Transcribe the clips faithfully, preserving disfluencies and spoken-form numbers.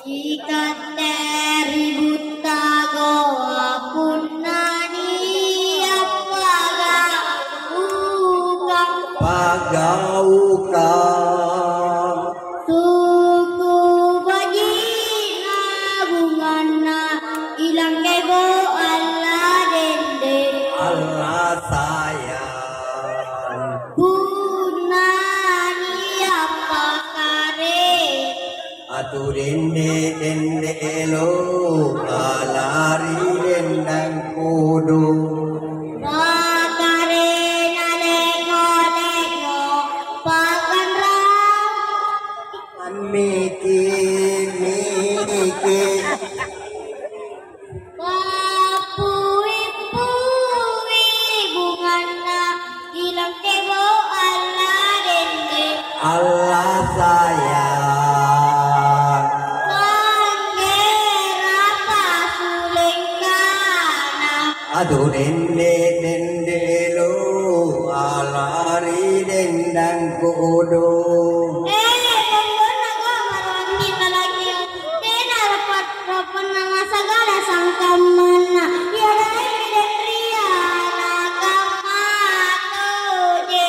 Ikatte ri buttagoa punna nia' pagaukang. Pagaukang. Suku baji'na bunganna ilang kebo Allah dende. Allah sayang. Punna nia' pakare. Atu dende-dende elo, alari dendang kodo. Bakarena leko-leko pakanrang. Miki-miki. Pappui-pui bunganna, ilang kebo Allah dende. Allah sayang. Sanggera pasulengkana. Adu dende-dende lo, alari dendang kodo. Eh, pokokna gua maruangi lalaki. Tena rapat Punna nasagala sangkammanna, iaraimi denria nakamma toje.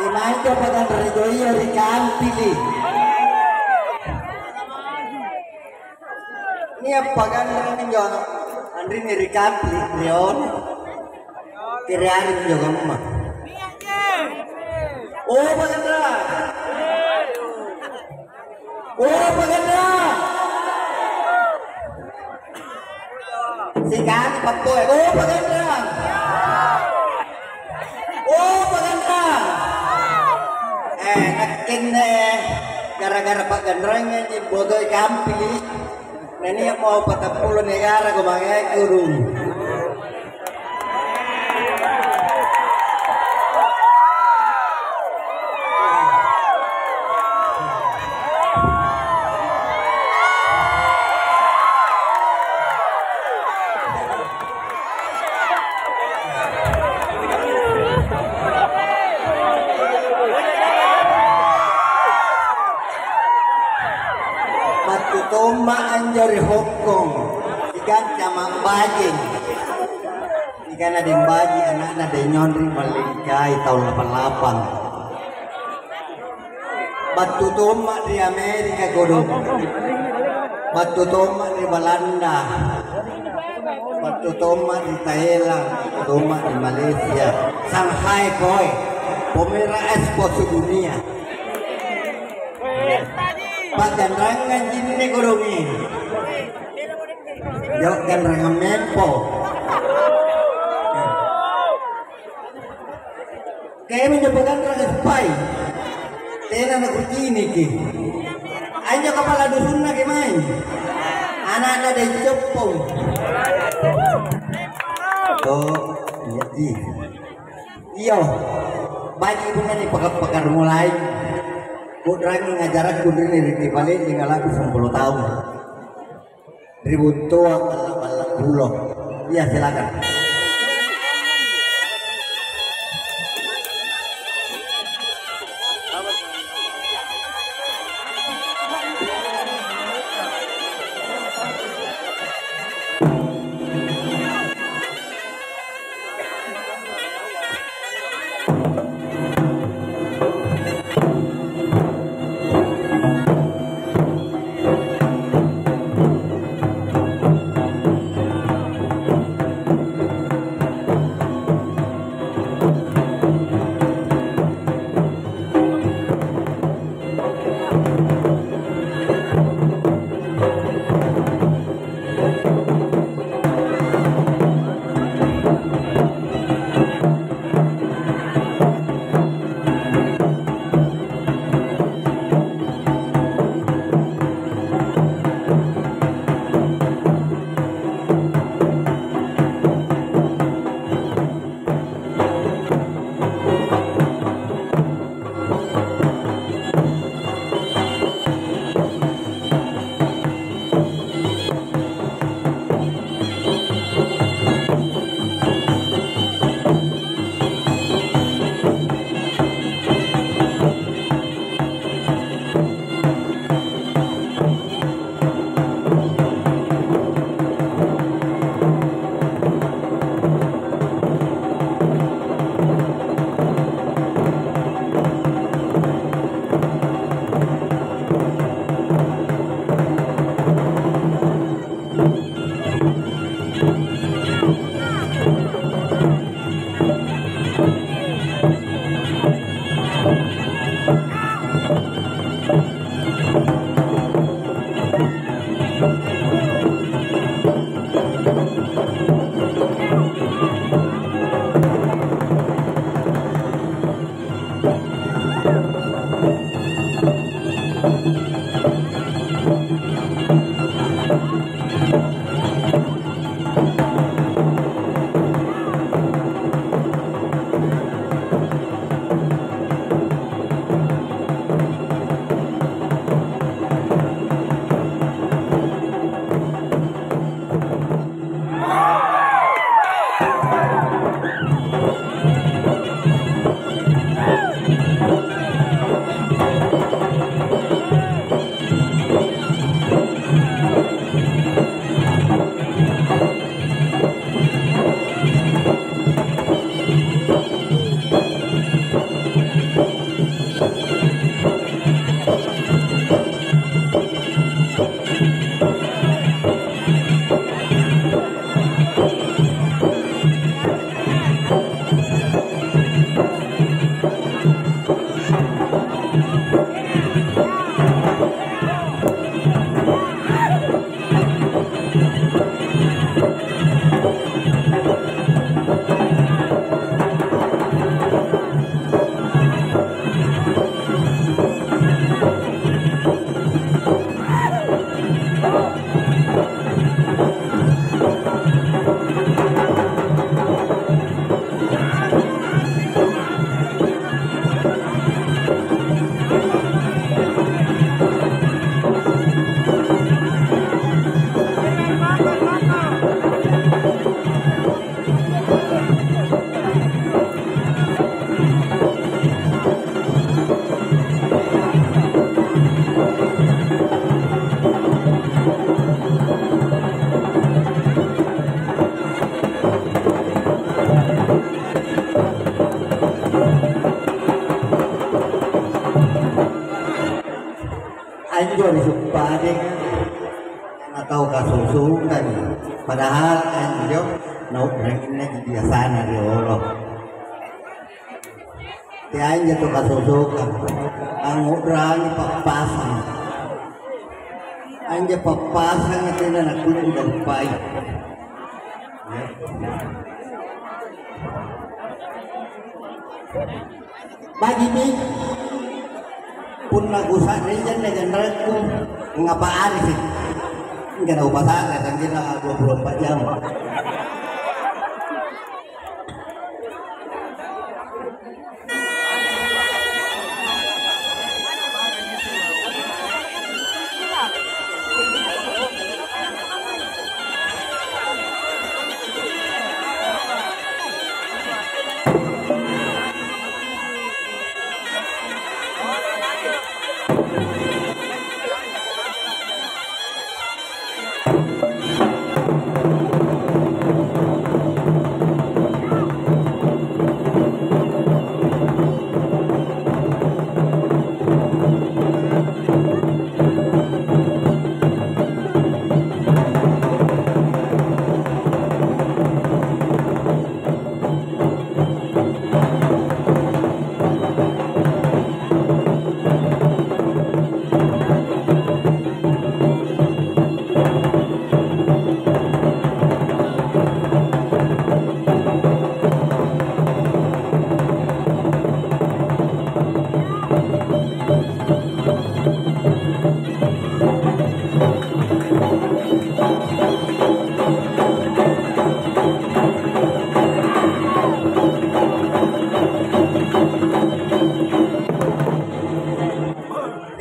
Imaiko paganreng doia ri Kampili. Nia' paganreng injo anrinni ri Kampili, riolo. Kereari injo kamma. Oh, paganreng. Oh, paganreng. Sikali pappoe. Oh, paganreng. Oh, paganreng. Eh, nakkenne gara-gara paganrengnya ji botoi Kampili. Nania' mau patappulo negara ko mange guru. Battu tomma anjo ri Hongkong, siganti Amang Bajeng. Nikana Deng Baji ana'na Deng Nyonri Mallingkai taung lapang-lapang. Battu tomma ri Amerika kodong. Battu tomma ri Balanda, battu tomma ri Thailand, battu tomma ri Malaysia, Shanghai poi, Pomera Expo sedunia. Pa'ganrangang jinne kodongi. Yo ganrangang mempo. Kayaminjo paganranga sippai. Tena nakuciniki. Anjo kapala dusunna kemae. Anakna Dai Coppong. Oh, iya ji. Iyo. Baji punna nipakapakar mulai. Kurangi ngajarakku ri Riki Paleji ngalaku sampulo taung. Ri Buntoa balla-balla pulo. Iya, silakan. Susungkangi. Padahal anjo nau'ranginnaji biasana riolo. Teanjo tu kasosokang, angngu'rangi pappasang. Anjo pappasanga tena nakkulle nagappai. Baji'mi, punna kusa'ring janna janrakku, ngapa arisi? Enggak ada upasa'ra, sanggenna dua puluh empat jam.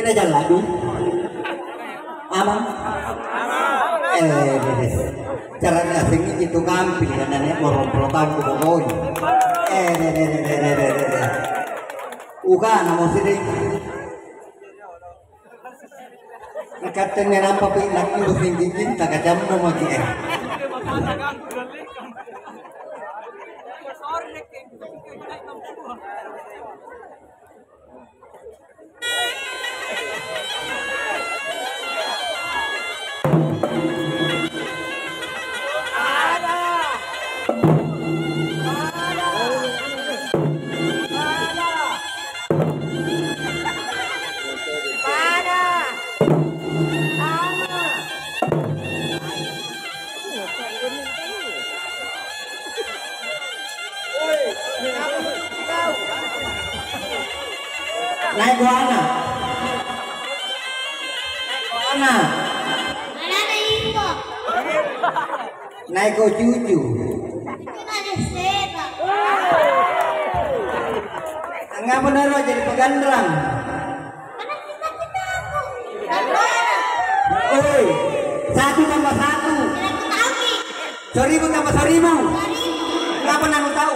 Tena jalla'du? Amang? Eh, deh, deh. Carana aseng itu kampi, karena nia' morompro tahu kebokoi. Eh, deh, deh, deh. Uga namo siding. Ikatte nampa pi laki musim gigit, takacammo maki, eh. Nai' goana. Nai' goana. Nai' ko cucu. Angngapa naro jadi paganrang? Oi, satu tambah satu. Seribu tambah seribu. Ngapa nanu tahu?